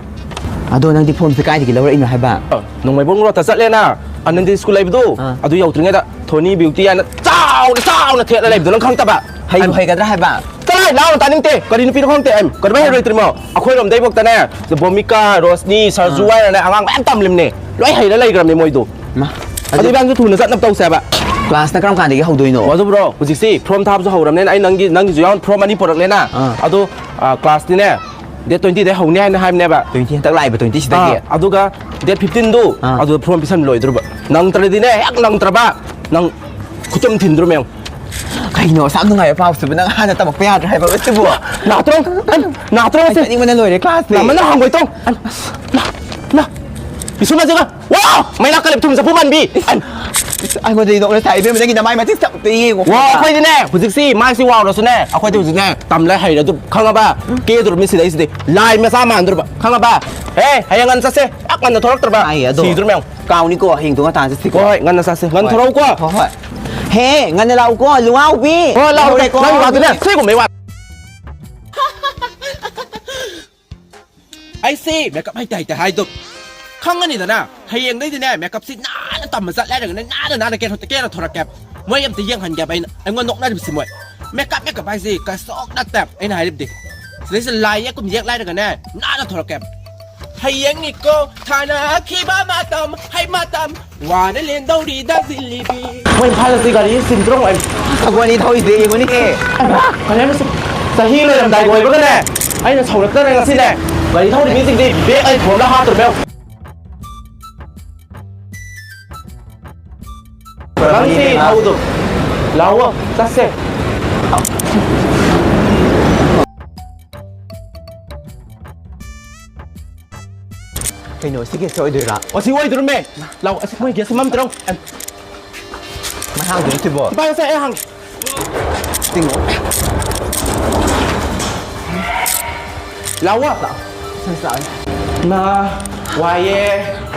ꯑꯗꯣ ꯅꯪꯗꯤ ꯐꯣꯝꯁꯦ ꯀꯥꯏꯗꯒꯤ ꯂꯧꯔꯛꯏꯅꯣ ꯍꯥꯏꯕ? ꯑ, ꯅꯣꯡꯃꯩꯕꯨꯡ ꯔꯣꯗꯇ ꯆꯠꯂꯦꯅ, ꯑꯅꯟꯗꯤ ꯁ꯭ꯀꯨꯜ ꯂꯩꯕꯗꯣ, ꯑꯥ꯫ ꯑꯗꯨ ꯌꯧꯗ꯭ꯔꯤꯉꯩꯗ ꯊꯣꯅꯤ ꯕ꯭ꯌꯨꯇꯤ ꯍꯥꯏꯅ ꯆꯥꯎꯅ, ꯆꯥꯎꯅ ꯊꯦꯠꯂ ꯂꯩꯕꯗꯣ ꯅꯪ ꯈꯪꯗꯕ? ꯍꯩꯕꯨ ꯑꯟ-, ꯍꯩꯒꯗ꯭ꯔꯥ ꯍꯥꯏꯕ? ꯆꯠꯂꯣꯍꯦ, ꯂꯥꯎꯅ ꯇꯥꯅꯤꯡꯗꯦ꯫ ꯀꯔꯤ ꯅꯨꯄꯤꯅꯣ ꯈꯪꯗꯦ, ꯑꯩ ꯀꯩꯗꯧꯕꯩ ꯍꯩꯔꯣꯏꯗ꯭ꯔꯤꯃꯣ? ꯑꯩꯈꯣꯏꯔꯣꯝꯗꯩꯕꯣꯛꯇꯅꯦ, ꯕꯣꯃꯤꯀꯥ, ꯔꯣꯁꯅꯤ, ꯁꯔꯖꯨ ꯑꯥ꯫ ꯍꯥꯏꯅꯅꯦ ꯑꯉꯥꯡ ꯃꯌꯥꯝ ꯇꯝꯂꯤꯕꯅꯦ꯫ ꯂꯣꯏ ꯍꯩꯔ ꯂꯩꯈ꯭ꯔꯕꯅꯦ ꯃꯣꯏꯗꯣ꯫ ꯃꯥ, ꯑꯗꯨ ꯑꯗꯨ ꯏꯕꯥꯅꯤꯁꯨ ꯊꯨꯅ ꯆꯠꯅꯕ ꯇꯧꯁꯦ ꯍꯥꯏꯕ꯫ ꯀ꯭ꯂꯥꯁꯅ ꯀꯔꯝ ꯀꯥꯟꯗꯒꯤ ꯍꯧꯗꯣꯏꯅꯣ? ꯑꯣ, ꯑꯗꯨꯕ꯭ꯔꯣ, ꯍꯧꯖꯤꯛꯁꯤ ꯐꯣꯔꯝ ꯊꯥꯕꯁꯨ ꯍꯧꯔꯕꯅꯤꯅ ꯑꯩ ꯅꯪꯒꯤ, ꯅꯪꯒꯤꯁꯨ ꯌꯥꯎꯅ ꯐꯣꯔꯝ ꯑꯅꯤ ꯄꯨꯔꯛꯂꯦꯅ꯫ ꯑꯥ꯫ ꯑꯗꯣ, ꯑꯥ, ꯀ꯭ꯂꯥꯁꯇꯤꯅꯦ, ꯗꯦꯠ ꯇ꯭ꯋꯦꯟꯇꯤꯗꯩ ꯍꯧꯅꯤ ꯍꯥꯏꯅ ꯍꯥꯏꯕꯅꯦꯕ꯫ ꯇ꯭ꯋꯦꯟꯇꯤ ꯍꯟꯗꯛ ꯂꯥꯛꯏꯕ ꯇ꯭ꯋꯦꯟꯇꯤ ꯁꯤꯗꯒꯤ? ꯑꯥ, ꯑꯗꯨꯒ ꯗꯦꯠ ꯐꯤꯐꯇꯤꯟꯗꯨ, ꯑꯥ꯫ ꯑꯗꯨꯗ ꯐꯣꯔꯝ ꯄꯤꯁꯟ ꯂꯣꯏꯗ꯭ꯔꯣꯕ꯫ ꯅꯪꯗ꯭ꯔꯗꯤꯅꯦ, ꯍꯦꯛ ꯅꯪꯗ꯭ꯔꯕ, ꯅꯪ ꯈꯨꯆꯨꯝ ꯊꯤꯟꯗ꯭ꯔꯣ ꯃꯦꯝ꯫ ꯀꯩꯅꯣ ꯑꯁꯨꯛ ꯌꯥꯝ ꯅꯨꯡꯉꯥꯏꯕ ꯄꯥꯎꯁꯤꯕꯨ ꯅꯪ ꯍꯥꯟꯅ ꯇꯝꯃꯛꯄ ꯌꯥꯗ꯭ꯔꯣ ꯍꯥꯏꯕ ꯁꯤꯕꯨ? ꯅꯥꯇ꯭ꯔꯣ? ꯅꯥꯇ꯭ꯔꯣ ꯑꯩ ꯁꯦ? ꯆꯠꯅꯤꯡꯕꯅ ꯂꯣꯏꯔꯦ ꯀ꯭ꯂꯥꯁꯇꯤ꯫ ꯅꯥꯃꯟꯅ ꯍꯪꯒꯣꯏ ꯇꯧ꯫ ꯅꯥ, ꯅꯥ, ꯄꯤꯁꯨꯝ ꯑꯁꯤꯒ꯫ ꯋꯥ! ꯃꯩ ꯂꯥꯛꯀꯂꯦ ꯊꯨꯝ ꯆꯐꯨ ꯃꯥꯟꯕꯤ! ꯑꯟ-, ꯑꯩꯉꯣꯟꯗꯗꯤ ꯅꯣꯛꯅ ꯁꯥꯏ, ꯏꯕꯦꯝꯃ, ꯅꯪꯒꯤ ꯅꯃꯥꯏ ꯃꯇꯤꯛ ꯆꯥꯎꯗꯣ ꯌꯦꯡꯉꯣ꯫ ꯋꯥ, ꯑꯩꯈꯣꯏꯗꯤꯅꯦ, ꯍꯧꯖꯤꯛꯁꯤ ꯃꯥꯏꯁꯤ ꯋꯥꯎꯔꯁꯨꯅꯦ, ꯑꯩꯈꯣꯏꯗꯤ ꯍꯧꯖꯤꯛꯅꯦ, ꯇꯝꯂꯦ ꯍꯩꯔꯦ ꯑꯗꯨ, ꯈꯪꯉꯕ? ꯀꯦꯗꯣꯔꯕꯅꯤ ꯁꯤꯗꯩꯁꯤꯗꯤ꯫ ꯂꯥꯏ ꯃꯆꯥ ꯃꯥꯟꯗꯣꯔꯕ, ꯈꯪꯉꯕ? ꯑꯦ, ꯍꯌꯦꯡ ꯉꯟꯅ ꯆꯠꯁꯦ, ꯌꯥꯝ ꯉꯟꯅ ꯊꯣꯔꯛꯇ꯭ꯔꯕ꯫ ꯑꯩ ꯑꯗꯣ ꯁꯤꯗꯣꯔꯕ ꯌꯦꯡꯉꯣ꯫ ꯀꯥꯎꯅꯤꯀꯣ, ꯍꯌꯦꯡꯗꯣ ꯉꯟꯇꯥ ꯆꯠꯁꯤꯀꯣ꯫ ꯍꯣꯏ, ꯍꯣꯏ, ꯉꯟꯅ ꯆꯠꯁꯦ, ꯉꯟꯅ ꯍꯣꯏ꯫ ꯊꯣꯔꯛꯎꯀꯣ꯫ ꯍꯣꯏ, ꯍꯣꯏ꯫ ꯍꯦ, ꯉꯟꯅ ꯂꯥꯛꯎꯀꯣ, ꯂꯨꯋꯥꯎꯕꯤ꯫ ꯍꯣꯏ, ꯂꯥꯛꯎꯀꯣ꯫ ꯂꯧꯔꯦꯀꯣ꯫ ꯅꯪꯒꯤ ꯋꯥꯗꯨꯅꯦ, ꯁꯤꯒꯨꯝꯕꯩ ꯋꯥ꯫ ꯑꯩꯁꯦ ꯃꯦꯀꯞ ꯍꯩꯇ ꯍꯩꯇ ꯍꯥꯏꯗꯣ ꯈꯪꯉꯅꯤꯗꯅ꯫ ꯍꯌꯦꯡꯗꯩꯗꯤꯅꯦ ꯃꯦꯀꯞꯁꯤ ꯅꯥꯟꯅ ꯇꯝꯕ ꯆꯠꯂꯦ ꯍꯥꯏꯔꯒꯅꯦ ꯅꯥꯟꯅ ꯅꯥꯟꯅ ꯀꯦꯔ-, ꯀꯦꯔ ꯊꯣꯔꯛꯀꯦ꯫ ꯃꯣꯏ ꯑꯝꯇ ꯌꯦꯡꯍꯟꯒꯦꯕ ꯑꯩꯅ, ꯑꯩꯉꯣꯟꯗ ꯅꯣꯛꯅꯔꯤꯕꯁꯤ ꯃꯣꯏ꯫ ꯃꯦꯀꯞ, ꯃꯦꯀꯞ ꯍꯥꯏꯁꯤ ꯀꯩꯁꯨ ꯅꯠꯇꯦ꯫ ꯑꯩꯅ ꯍꯥꯏꯔꯤꯕꯗꯤ ꯁꯤꯗꯩꯁꯤꯗ ꯂꯥꯏ ꯌꯦꯛꯀꯨꯝ ꯌꯦꯛ ꯂꯥꯏꯔꯒꯅꯦ ꯅꯥꯟꯅ ꯊꯣꯔꯛꯀꯦ꯫ ꯍꯌꯦꯡꯅꯤꯀꯣ ꯊꯥꯅꯈꯤꯕ ꯃꯇꯝ, ꯍꯩ ꯃꯇꯝ, ꯋꯥꯅ ꯂꯦꯟꯗꯧꯔꯤꯗ ꯖꯤꯂꯤꯕꯤ꯫ ꯃꯣꯏ ꯏꯝꯐꯥꯜ ꯑꯁꯤ ꯒꯥꯔꯤ ꯆꯤꯟꯗ꯭ꯔꯣ? ꯑꯩꯈꯣꯏ ꯑꯅꯤ ꯊꯧꯔꯤꯁꯦ ꯌꯦꯡꯉꯨꯅꯦꯍꯦ꯫ ꯀꯩꯅꯣ ꯁꯤ? ꯆꯍꯤ ꯂꯣꯏꯔꯝꯗꯥꯏꯒ ꯑꯣꯏꯕꯒꯅꯦ, ꯑꯩꯅ ꯁꯧꯔꯛꯇꯅ ꯉꯁꯤꯅꯦ, ꯒꯥꯔꯤ ꯊꯧꯔꯤ ꯃꯤꯁꯤꯡꯗꯤ ꯕꯦꯛ ꯑꯩ ꯐꯣꯟꯗ ꯍꯥꯞꯇ꯭ꯔꯕ ꯌꯦꯡꯉꯨ꯫ ꯅꯪꯁꯤ ꯊꯧꯗꯣ꯫ ꯂꯥꯛꯑꯣ, ꯆꯠꯁꯦ꯫ ꯀꯩꯅꯣ, ꯁꯤ ꯒꯦꯁꯁꯦ ꯑꯣꯏꯗꯣꯏꯔꯥ? ꯑꯣ, ꯁꯤ ꯑꯣꯏꯗꯣꯔꯝꯃꯦ꯫ ꯂꯥꯛꯑꯣ, ꯑꯁ, ꯃꯣꯏ ꯒꯦꯁ ꯑꯃ ꯑꯝꯇ ꯂꯧ꯫ ꯃꯥꯏ ꯍꯥꯡꯗꯣꯏꯅꯣ ꯁꯤꯕꯣ? ꯚꯥꯏ, ꯉꯁꯥꯏ ꯑꯩ ꯍꯥꯡꯉꯦ꯫ ꯇꯤꯡꯉꯣ꯫ ꯂꯥꯛꯑꯣ꯫ ꯂꯥꯛꯑꯣ꯫ ꯁꯟꯁ ꯂꯥꯛꯑꯣ꯫ ꯅꯥ, ꯋꯥꯏꯌꯦ꯫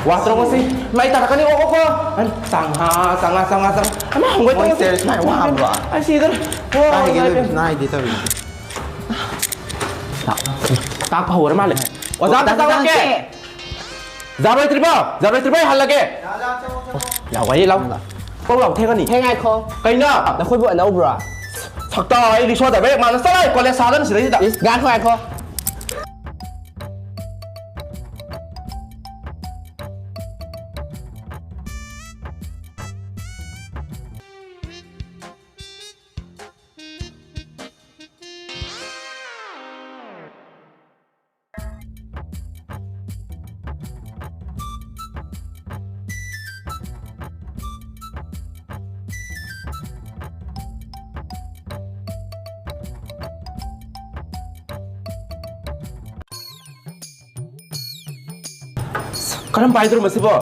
ꯋꯥ ꯇꯧꯔꯣ ꯉꯁꯤ꯫ ꯃꯩ ꯇꯥꯔꯛꯀꯅꯤ, ꯑꯣ, ꯑꯣ, ꯑꯣ꯫ ꯆꯥꯡꯍꯥ, ꯆꯥꯡꯍꯥ, ꯆꯥꯡꯍꯥ, ꯆꯥꯡꯍꯥ꯫ ꯑꯃ ꯍꯪꯒꯣꯏ ꯃꯣꯏ ꯇꯧꯔꯁꯤ꯫ ꯁꯦꯔꯤꯌꯁ ꯅꯥꯏ ꯋꯥꯕ꯭ꯔꯣ? ꯑꯩ ꯁꯤꯗꯣꯔꯦ꯫ ꯑꯣ, ꯀꯥꯏꯗꯒꯤ ꯏꯃꯥꯏ ꯂꯩꯕ ꯄꯦꯝꯃ꯫ ꯅꯥꯏꯗꯦ ꯇꯧꯔꯤꯁꯦ꯫ ꯇꯥꯛꯄ ꯍꯧꯔ ꯃꯥꯜꯂꯦ꯫ ꯑꯣꯖꯥ, ꯑꯝꯇ ꯆꯥꯛ ꯆꯥꯛ ꯂꯥꯛꯀꯦ꯫ ꯂꯥꯛꯀꯦ꯫ ꯖꯥ ꯂꯣꯏꯗ꯭ꯔꯤꯕꯣ? ꯖꯥ ꯂꯣꯏꯗ꯭ꯔꯤꯕꯣ? ꯑꯩ ꯍꯜꯂꯒꯦ꯫ ꯂꯥꯛꯑꯣ, ꯂꯥꯛꯑꯣ, ꯂꯥꯛꯑꯣ꯫ ꯌꯥꯝ ꯋꯥꯏꯌꯦ, ꯂꯥꯛꯑꯣ꯫ ꯀꯣꯛ ꯂꯥꯎ ꯊꯦꯡꯒꯅꯤ꯫ ꯍꯦ, ꯉꯥꯏꯈꯣ꯫ ꯀꯩꯅꯣ? ꯅꯈꯣꯏꯕꯨ ꯑꯅꯧꯕ꯭ꯔꯣ? ꯁꯛꯇꯥ, ꯑꯩ ꯔꯤꯛꯁꯣ ꯗ꯭ꯔꯥꯏꯚꯔ ꯍꯦꯛ ꯃꯥꯟꯅ ꯆꯠꯂꯣ, ꯀꯣꯂꯦꯖ ꯁꯥꯗꯅ ꯁꯤꯗꯩꯁꯤꯗ꯫ ꯏꯁ, ꯉꯥꯏꯈꯣ, ꯉꯥꯏꯈꯣ꯫ ꯀꯔꯝ ꯄꯥꯏꯗꯣꯏꯅꯣ ꯃꯁꯤꯕꯣ?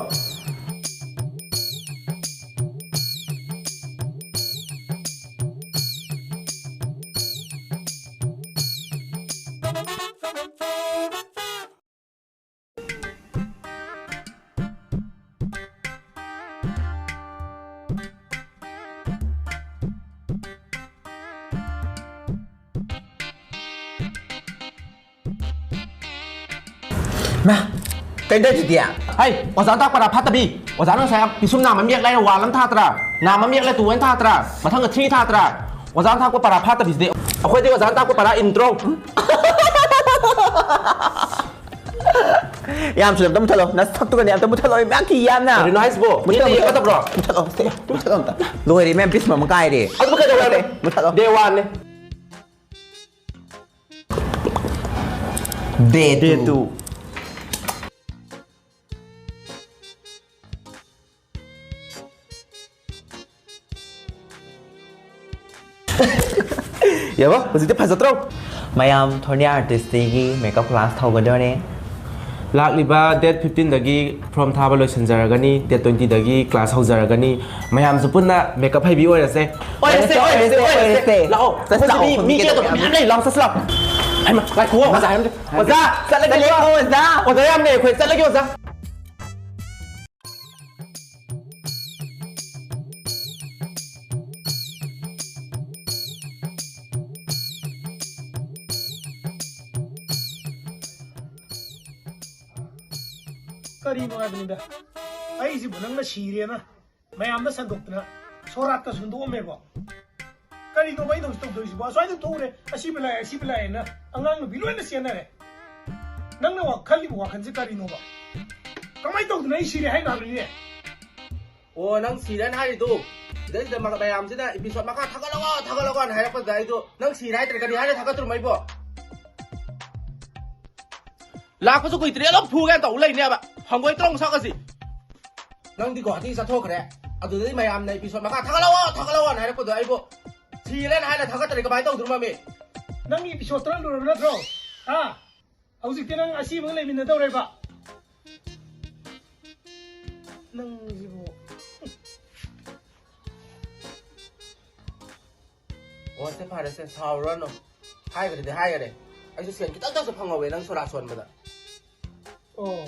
ꯃꯥ, ꯀꯩꯗꯧꯔꯤꯗꯨꯗꯤ? ꯍꯩ, ꯑꯣꯖꯥꯅ ꯇꯥꯛꯄ ꯄꯔꯥ ꯐꯥꯠꯇꯕꯤ꯫ ꯑꯣꯖꯥꯅ ꯉꯁꯥꯏ ꯄꯤꯁꯨꯝ ꯅꯥꯝ ꯑꯃ ꯌꯦꯛ ꯂꯩꯔꯦ, ꯋꯥꯜ ꯑꯃ ꯊꯥꯠꯇ꯭ꯔꯥ? ꯅꯥꯝ ꯑꯃ ꯌꯦꯛ ꯂꯩ, ꯇꯨ ꯑꯣꯏꯅ ꯊꯥꯠꯇ꯭ꯔꯥ? ꯃꯊꯪꯗ ꯊ꯭ꯔꯤ ꯊꯥꯠꯇ꯭ꯔꯥ? ꯑꯣꯖꯥꯅ ꯇꯥꯛꯄ ꯄꯔꯥ ꯐꯥꯠꯇꯕꯤꯁꯤꯗꯤ꯫ ꯑꯩꯈꯣꯏꯗꯤ ꯑꯣꯖꯥꯅ ꯇꯥꯛꯄ ꯄꯔꯥ ꯏꯟꯗ꯭ꯔꯣ? ꯌꯥꯝ ꯁꯤꯜꯂꯝꯗ ꯃꯨꯊꯠꯂꯣ꯫ ꯅꯁꯛꯇꯨꯒꯅꯦ ꯑꯝꯇ ꯃꯨꯊꯠꯂꯣ꯫ ꯏꯃꯥ, ꯀꯤ ꯌꯥꯝꯅ꯫ ꯀꯔꯤꯅꯣ ꯍꯥꯏꯁꯤꯕꯣ? ꯃꯤꯠꯇ ꯃꯨꯊꯠꯂꯣ, ꯌꯦꯡꯒꯗꯕ꯭ꯔꯣ? ꯃꯨꯊꯠꯂꯣ, ꯃꯨꯊꯠꯂꯣ, ꯃꯨꯊꯠꯂꯣ ꯑꯝꯇ꯫ ꯂꯣꯏꯔꯦ, ꯃꯦꯝ, ꯕꯤꯁꯃ ꯑꯃ ꯀꯥꯏꯔꯦ꯫ ꯑꯗꯨꯕꯨ ꯀꯩꯗꯧꯋꯦ ꯍꯥꯏꯕꯅꯣ? ꯃꯨꯊꯠꯂꯣ꯫ ꯗꯦ ꯋꯥꯟꯅꯦ꯫ ꯗꯦ ꯗꯦ ꯇꯨ꯫ ꯇꯨ꯫ ꯌꯦꯡꯉꯣ, ꯍꯧꯖꯤꯛꯇꯤ ꯐꯖꯗ꯭ꯔꯣ? ꯃꯌꯥꯝ, ꯊꯣꯔꯅꯤꯌꯥ ꯑꯥꯔꯇꯤꯁꯇꯤꯒꯤ ꯃꯦꯀꯞ ꯀ꯭ꯂꯥꯁ ꯍꯧꯒꯗꯣꯔꯦ꯫ ꯂꯥꯛꯂꯤꯕ ꯗꯦꯠ ꯐꯤꯐꯇꯤꯟꯗꯒꯤ ꯐꯣꯔꯝ ꯊꯥꯕ ꯂꯣꯏꯁꯤꯟꯖꯔꯒꯅꯤ, ꯗꯦꯠ ꯇ꯭ꯋꯦꯟꯇꯤꯗꯒꯤ ꯀ꯭ꯂꯥꯁ ꯍꯧꯖꯔꯒꯅꯤ꯫ ꯃꯌꯥꯝꯁꯨ ꯄꯨꯟꯅ ꯃꯦꯀꯞ ꯍꯩꯕꯤ ꯑꯣꯏꯔꯁꯦ꯫ ꯑꯣꯏꯔꯁꯦ, ꯑꯣꯏꯔꯁꯦ, ꯑꯣꯏꯔꯁꯦ꯫ ꯂꯥꯛꯑꯣ, ꯆꯠꯁꯤ, ꯑꯩꯈꯣꯏꯁꯨ ꯂꯥꯛꯑꯣ, ꯃꯤ, ꯃꯤ ꯃꯤ ꯀꯦꯗꯧꯕ ꯃꯌꯥꯝ ꯂꯩ꯫ ꯂꯥꯛꯑꯣ, ꯆꯠꯁꯤ ꯂꯥꯛꯑꯣ꯫ ꯍꯩꯃꯥ, ꯉꯥꯏꯈꯣ, ꯑꯣꯖꯥ ꯍꯥꯏꯔꯝꯗꯦ꯫ ꯑꯣꯖꯥ, ꯆꯠꯂꯒꯦꯀꯣ꯫ ꯆꯠꯂꯦꯀꯣ, ꯑꯣꯖꯥ꯫ ꯑꯣꯖꯥ ꯌꯥꯝ ꯂꯩ ꯑꯩꯈꯣꯏ, ꯆꯠꯂꯒꯦ, ꯑꯣꯖꯥ꯫ ꯀꯔꯤꯅꯣ ꯍꯥꯏꯕꯅꯤꯗ, ꯑꯩꯁꯤꯕꯨ ꯅꯪꯅ ꯁꯤꯔꯦꯅ ꯃꯌꯥꯝꯗ ꯁꯟꯗꯣꯛꯇꯅ ꯁꯣꯔꯥꯠꯀ ꯁꯨꯟꯗꯣꯛꯑꯝꯃꯦꯕꯣ꯫ ꯀꯔꯤꯅꯣꯕ ꯑꯩꯅ ꯍꯧꯖꯤꯛ ꯇꯧꯗꯣꯏꯁꯤꯕꯣ? ꯑꯁ꯭ꯋꯥꯏꯗ ꯊꯣꯛꯎꯔꯦ, ꯑꯁꯤꯕ ꯂꯥꯛꯑꯦ, ꯑꯁꯤꯕ ꯂꯥꯛꯑꯦꯅ ꯑꯉꯥꯡ ꯅꯨꯄꯤ ꯂꯣꯏꯅ ꯆꯦꯟꯅꯔꯦ꯫ ꯅꯪꯅ ꯋꯥ-, ꯈꯜꯂꯤꯕ ꯋꯥꯈꯜꯁꯦ ꯀꯔꯤꯅꯣꯕ? ꯀꯃꯥꯏꯅ ꯇꯧꯗꯅ ꯑꯩ ꯁꯤꯔꯦ ꯍꯥꯏꯅꯣ ꯍꯥꯏꯕꯅꯤꯅꯦ? ꯑꯣ, ꯅꯪ ꯁꯤꯔꯦꯅ ꯍꯥꯏꯔꯤꯗꯨ? ꯁꯤꯗꯩꯁꯤꯗ ꯃ-, ꯃꯌꯥꯝꯁꯤꯅ episode ꯃꯈꯥ ꯊꯥꯒꯠꯂꯛꯑꯣ, ꯊꯥꯒꯠꯂꯛꯑꯣꯅ ꯍꯥꯏꯔꯛꯄꯗ ꯑꯩꯗꯣ, ꯅꯪ ꯁꯤꯔꯦ ꯍꯥꯏꯗ꯭ꯔꯦ, ꯀꯔꯤ ꯍꯥꯏꯔꯦ ꯊꯥꯒꯠꯇ꯭ꯔꯨꯝ ꯑꯩꯕꯣ? ꯂꯥꯛꯄꯁꯨ ꯀꯨꯏꯗ꯭ꯔꯤ, ꯑꯗꯨꯝ ꯐꯨꯒꯦ ꯇꯧ ꯂꯩꯅꯦꯕ꯫ ꯍꯪꯒꯣꯏ ꯇ꯭ꯔꯣꯡ ꯁꯛ ꯑꯁꯤ꯫ ꯅꯪꯗꯤ ꯒꯨꯍꯥꯇꯤ ꯆꯠꯊꯣꯛꯈ꯭ꯔꯦ꯫ ꯑꯗꯨꯗꯩ ꯃꯌꯥꯝꯅ episode ꯃꯈꯥ ꯊꯥꯒꯠꯂꯛꯑꯣ, ꯊꯥꯒꯠꯂꯛꯑꯣꯅ ꯍꯥꯏꯔꯛꯄꯗꯣ ꯑꯩꯕꯨ ꯁꯤꯔꯦꯅ ꯍꯥꯏꯅ ꯊꯥꯒꯠꯇ꯭ꯔꯗꯤ ꯀꯃꯥꯏꯅ ꯇꯧꯗꯣꯏꯅꯣ, ꯃꯃꯤ? ꯅꯪꯒꯤ episode ꯇꯔꯥ ꯂꯣꯏꯔꯕ ꯅꯠꯇ꯭ꯔꯣ? ꯍꯥ? ꯍꯧꯖꯤꯛꯇꯤ ꯅꯪ ꯑꯁꯤꯕꯒ ꯂꯩꯃꯤꯟꯅꯗꯧꯔꯦꯕ? ꯅꯪꯁꯤꯕꯨ꯫ ꯑꯣ, ꯁꯦ, ꯐꯔꯦ, ꯁꯦ, ꯁꯥꯎꯔꯨꯔꯅꯨ꯫ ꯍꯥꯏꯈ꯭ꯔꯗꯤ ꯍꯥꯏꯈꯔꯦ꯫ ꯑꯩꯁꯨ ꯁꯦꯟ ꯈꯤꯇꯪꯗꯁꯨ ꯐꯪꯍꯧꯋꯦ ꯅꯪ ꯁꯣꯔꯥ ꯁꯣꯟꯕꯗ꯫ ꯑꯣ,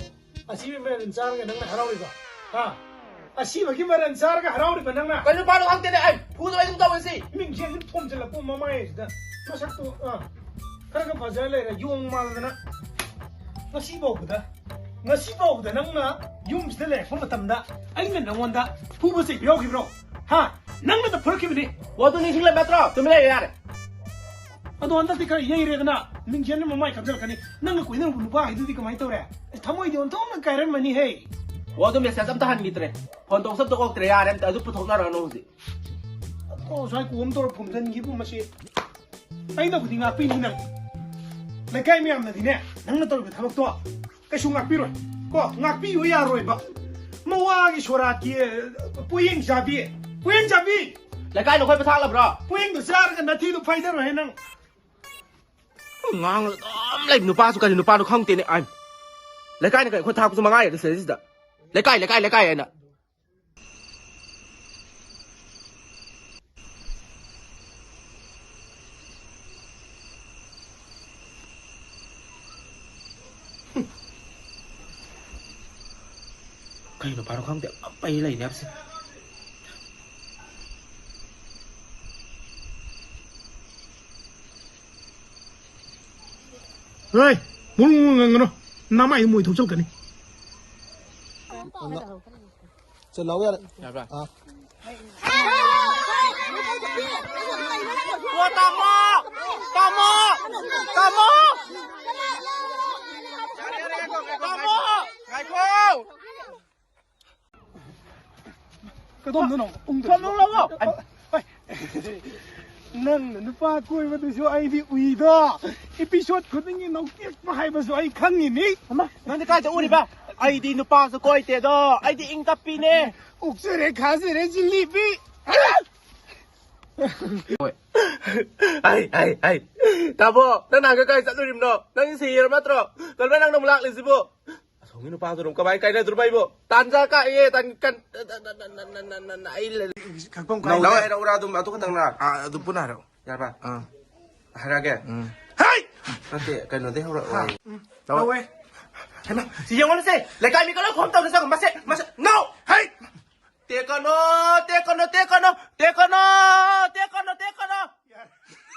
ꯑꯁꯤꯕ ꯃꯔꯟ ꯆꯥꯔꯒ ꯅꯪꯅ ꯍꯔꯥꯎꯔꯤꯕ? ꯍꯥ? ꯑꯁꯤꯕꯒꯤ ꯃꯔꯟ ꯆꯥꯔꯒ ꯍꯔꯥꯎꯔꯤꯕ ꯅꯪꯅ? ꯀꯩꯅꯣ ꯄꯥꯔꯣ ꯈꯪꯗꯦꯅꯦ, ꯑꯩ ꯐꯨꯗꯕ ꯑꯗꯨꯝ ꯇꯧꯔꯁꯤ꯫ ꯃꯤꯡꯁꯦꯜꯁꯤ ꯊꯣꯝꯖꯤꯜꯂꯛꯄ ꯃꯃꯥꯏꯁꯤꯗ꯫ ꯃꯁꯛꯇꯨ, ꯑꯥ, ꯈꯔꯒ ꯐꯖ ꯂꯩꯔꯦ, ꯌꯣꯡ ꯃꯥꯜꯗꯅ꯫ ꯉꯁꯤ ꯐꯥꯎꯕꯗ, ꯉꯁꯤ ꯐꯥꯎꯕꯗ ꯅꯪꯅ ꯌꯨꯝꯁꯤꯗ ꯂꯩꯔꯛꯄ ꯃꯇꯝꯗ ꯑꯩꯅ ꯅꯪꯉꯣꯟꯗ ꯐꯨꯕ ꯆꯩꯕ ꯌꯥꯎꯈꯤꯕ꯭ꯔꯣ? ꯍꯥ? ꯅꯪꯅ ꯐꯨꯔꯛꯈꯤꯕꯅꯤ꯫ ꯑꯣ, ꯑꯗꯨ ꯅꯤꯡꯁꯤꯡꯂꯝ ꯅꯠꯇ꯭ꯔꯣ? ꯇꯨꯃꯤꯟ ꯂꯩꯌꯨ ꯌꯥꯔꯦ꯫ ꯑꯗꯣ ꯍꯟꯗꯛꯇꯤ ꯈꯔ ꯌꯩꯔꯦꯗꯅ, ꯃꯤꯡꯁꯦꯜꯅ ꯃꯃꯥꯏ ꯀꯟꯁꯤꯜꯂꯛꯀꯅꯤ꯫ ꯅꯪꯒ ꯀꯣꯏꯅꯔꯨꯕ ꯅꯨꯄꯥꯒꯤꯗꯨꯗꯤ ꯀꯃꯥꯏꯅ ꯇꯧꯔꯦ? ꯑꯁ, ꯊꯃꯣꯏꯗꯤ ꯑꯣꯟꯊꯣꯛꯅ ꯀꯥꯏꯔꯝꯃꯅꯤꯍꯦ꯫ ꯑꯣ, ꯑꯗꯨ message ꯑꯝꯇ ꯍꯟꯈꯤꯗ꯭ꯔꯦ꯫ Phone ꯇꯧꯕꯁꯨ ꯑꯝꯇ ꯑꯣꯛꯇ꯭ꯔꯦ꯫ ꯌꯥꯔꯦ, ꯑꯝꯇ ꯑꯗꯨ ꯄꯨꯊꯣꯛꯅꯔꯛꯑꯅꯨ ꯍꯧꯖꯤꯛ꯫ ꯑꯗꯣ ꯁ꯭ꯋꯥꯏ ꯀꯣꯝ ꯇꯧꯔ ꯐꯨꯝꯖꯤꯟꯈꯤꯕ ꯃꯁꯤ꯫ ꯑꯩꯅꯕꯨꯗꯤ ꯉꯥꯛꯄꯤꯅꯤ ꯅꯪ꯫ ꯂꯩꯀꯥꯏ ꯃꯌꯥꯝꯅꯗꯤꯅꯦ, ꯅꯪꯅ ꯇꯧꯔꯤꯕ ꯊꯕꯛꯇꯣ ꯀꯩꯁꯨ ꯉꯥꯛꯄꯤꯔꯣꯏ꯫ ꯀꯣ, ꯉꯥꯛꯄꯤꯌꯨ ꯌꯥꯔꯣꯏꯕ꯫ ꯃꯋꯥꯒꯤ ꯁꯣꯔꯥꯠꯀꯤ, ꯑ, ꯄꯣꯌꯦꯡ ꯆꯥꯕꯤ, ꯄꯣꯌꯦꯡ ꯆꯥꯕꯤ! ꯂꯩꯀꯥꯏꯅ ꯑꯩꯈꯣꯏ ꯄꯩꯁꯥ ꯍꯥꯠꯂꯕ꯭ꯔꯣ? ꯄꯨꯡꯗꯣ ꯆꯥꯔꯒ ꯅꯊꯤꯗꯣ ꯐꯥꯏꯗꯔꯣꯏꯍꯦ ꯅꯪ꯫ ꯉꯥꯡꯉꯒ ꯑꯗꯨꯝ ꯂꯩꯕ ꯅꯨꯄꯥꯁꯨ ꯀꯔꯤ ꯅꯨꯄꯥꯅꯣ ꯈꯪꯗꯦꯅꯦ꯫ ꯑꯩ ꯂꯩꯀꯥꯏꯅ ꯀꯔꯤ ꯑꯩꯈꯣꯏ ꯊꯥꯛꯄꯁꯨ ꯃꯉꯥꯏꯔꯦ ꯁꯤꯗꯩꯁꯤꯗ꯫ ꯂꯩꯀꯥꯏ, ꯂꯩꯀꯥꯏ, ꯂꯩꯀꯥꯏ ꯍꯥꯏꯅ꯫ ꯀꯩꯅꯣ ꯄꯥꯔꯣ ꯈꯪꯗꯦ, ꯑꯝ ꯄꯩ ꯂꯩꯅꯦ ꯍꯥꯏꯕꯁꯦ꯫ ꯍꯣꯏ, ꯃꯨꯡ ꯃꯨꯡ ꯉꯥꯡꯒꯅꯨ, ꯅꯃꯥꯏ ꯃꯣꯏ ꯊꯣꯛꯆꯜꯀꯅꯤ꯫ ꯆꯠꯂꯥꯎ ꯌꯥꯔꯦ꯫ ꯌꯥꯕ꯭ꯔꯥ? ꯑꯥ꯫ ꯑꯣ, ꯇꯥꯃꯣ! ꯇꯥꯃꯣ! ꯇꯥꯃꯣ! ꯇꯥꯃꯣ! ꯉꯥꯏꯈꯣ! ꯀꯗꯣꯝꯗꯅꯣ? ꯎꯪꯗ꯫ ꯐꯝ ꯂꯧꯔꯣ! ꯅꯪꯅ ꯅꯨꯄꯥ ꯀꯣꯏꯕꯗꯨꯁꯨ ꯑꯩꯗꯤ ꯎꯏꯗꯣ꯫ Episode ꯈꯨꯗꯤꯡꯒꯤ ꯅꯧꯇꯦꯛꯄ ꯍꯥꯏꯕꯁꯨ ꯑꯩ ꯈꯪꯉꯤꯅꯤ꯫ ꯑꯃ, ꯅꯪꯗꯤ ꯀꯥꯏꯗ ꯎꯔꯤꯕ? ꯑꯩꯗꯤ ꯅꯨꯄꯥꯁꯨ ꯀꯣꯏꯇꯦꯗꯣ꯫ ꯑꯩꯗꯤ ꯏꯪ ꯇꯞꯄꯤꯅꯦ꯫ ꯑꯣꯛꯆꯔꯦ, ꯈꯥꯖꯔꯦ, ꯖꯤꯂꯤꯕꯤ꯫ ꯍꯣꯏ꯫ ꯑꯩ, ꯑꯩ, ꯑꯩ꯫ ꯇꯥꯃꯣ, ꯅꯪ ꯅꯍꯥꯟꯒꯩ ꯀꯥꯏ ꯆꯠꯂꯨꯔꯤꯕꯅꯣ? ꯅꯪ ꯁꯤ ꯌꯦꯔꯝ ꯅꯠꯇ꯭ꯔꯣ? ꯀꯔꯝꯕ ꯅꯪꯅ ꯑꯃꯨꯛ ꯂꯥꯛꯂꯤꯁꯤꯕꯣ? ꯑꯁꯣꯝꯒꯤ ꯅꯨꯄꯥꯗꯨꯅ ꯑꯃꯨꯛ ꯀꯃꯥꯏ ꯀꯥꯏꯅꯗꯣꯔꯤꯕ ꯑꯩꯕꯣ? ꯇꯥꯟꯖꯥ ꯀꯛꯑꯦ, ꯇꯥꯟ-, ꯀꯟ-, ꯑꯩ ꯂꯩ-, ꯈꯛꯄꯝ ꯀꯥꯏ-, ꯂꯧꯋꯦ꯫ ꯍꯥꯏꯔꯛꯎꯔꯥ ꯑꯗꯨꯝ ꯑꯗꯨ ꯈꯛꯇꯪꯔꯥ? ꯑꯥ, ꯑꯗꯨ ꯄꯨꯟꯅ ꯍꯥꯏꯔꯛꯑꯣ꯫ ꯌꯥꯔꯕ? ꯑꯥ꯫ ꯍꯥꯏꯔꯛꯑꯒꯦ? ꯎꯝ꯫ ꯍꯩ! ꯅꯠꯇꯦ, ꯀꯩꯅꯣꯗꯩ ꯍꯧꯔꯛꯑꯣ꯫ ꯍꯥ꯫ ꯎꯝ꯫ ꯂꯧꯋꯦ꯫ ꯍꯩꯃꯥ, ꯁꯤ ꯌꯦꯡꯉꯣꯅꯦ ꯁꯦ, ꯂꯩꯀꯥꯏ ꯃꯤꯒ ꯂꯣꯏ ꯈꯣꯝ ꯇꯧꯔꯦ, ꯆꯪꯉꯣ, ꯃꯁꯦ, ꯃꯁꯦ, no! ꯍꯩ! ꯇꯦꯛꯀꯅꯣ, ꯇꯦꯛꯀꯅꯣ, ꯇꯦꯛꯀꯅꯣ, ꯇꯦꯛꯀꯅꯣ, ꯇꯦꯛꯀꯅꯣ, ꯇꯦꯛꯀꯅꯣ꯫